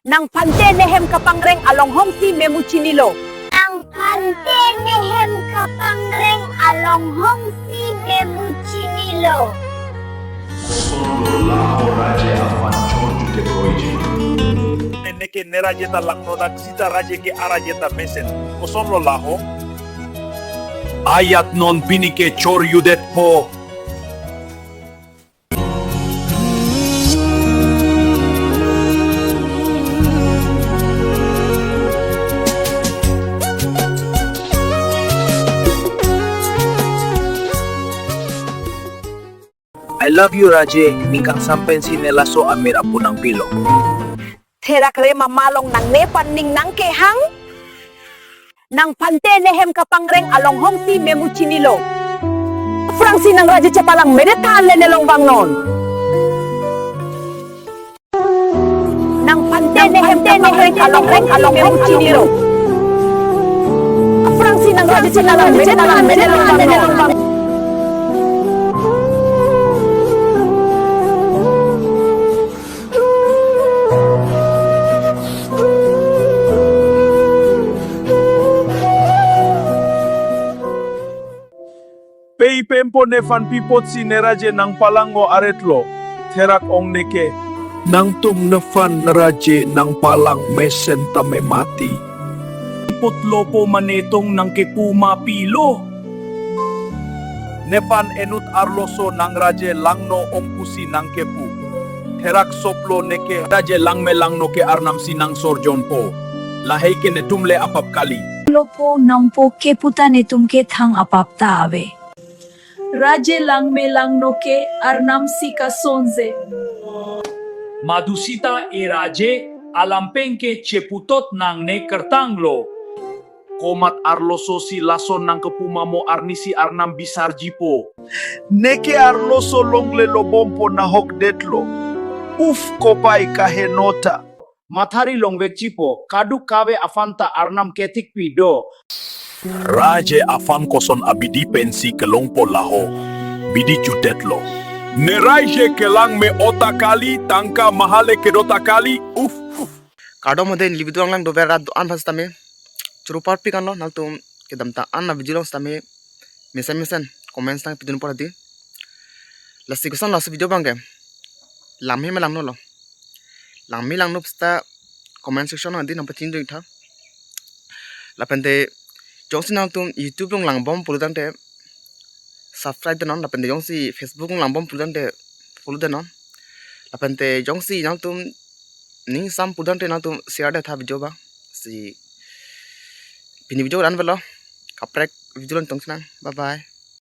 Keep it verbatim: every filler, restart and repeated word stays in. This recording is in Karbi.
Nangphante nehem kapangreng along hongsi memu chinilo. Nangphante nehem kapangreng along hongsi memu chinilo. Kosonlo laho raje aphan chor judet poiji. Neke ne raje ta langno dak sita raje ke araje ta mesen. Kosonlo laho. Ajat non pini ke chor judet po. I love you, Raje, ning kangsam pensi ne laso amir apu nangpilo. Therak re mama long nang nephan ning nangkehang. Nangphante nehem kapangreng along hongsi memu chinilo. Aphrangsi nang raje chepalangmedet tha le ne long vangnon. Nangphante nehem kapangreng along hongsi memu chinilo. Aphrangsi nang raje chepalangmedet tha le ne long vangnon. Pei pempo nephan pi apotsi ne raje nangpalang-o aretlo. Therak ong neke. Nangtum nephan raje nangpalang mesen tame mati. Pi apotlo po mane tong nangkepu ma pilo. Nephan enut arloso nang raje langno ong pusi nangkepu. Therak soplo neke. Raje langme langno ke arnamsi nang sorjon po. Lahei ke netum le apap kali. Lo po nang po kepu ta netum ke thang apap ta ave. Raje langme langno ke arnamsi kasonje. Madhusita e raje alam pen ke cheputot nang ne kertanglo. Komat arloso si lason nangkepu ma mo arnisi arnam bisarji po. Neke arloso longle lobom po nahokdetlo. Uf kopai kahenota. Mathari longvekji po, kaduk kave aphan ta arnam kethik pi do. Raje aphan koson abidi pensi kelong po laho. Bidi chutetlo. Ne raje kelang me ota kali, tangka mahale kedota kali, uf, uf. Kardom hode neli video lang dover rat do-an aphan sitame. Churu parpik anlo, nangtum kedamtang an a video along sitame mesen mesen comments nangpidun por hadi. Lasi koson laso video abang ke langme me langno lo. Langme langno sita comment section hadi nangpachini dun tha. Lapente jongsi nangtum YouTube along langbom pulo tangte subscribe denon, lapente jongsi Facebook along langbom pulo tangte follow denon. Lapente jongsi nangtum ning sam pulo tangte nangtum share det tha video abang. Si pini video la-an avelo. Kaprek video along tong sinang. Bye bye.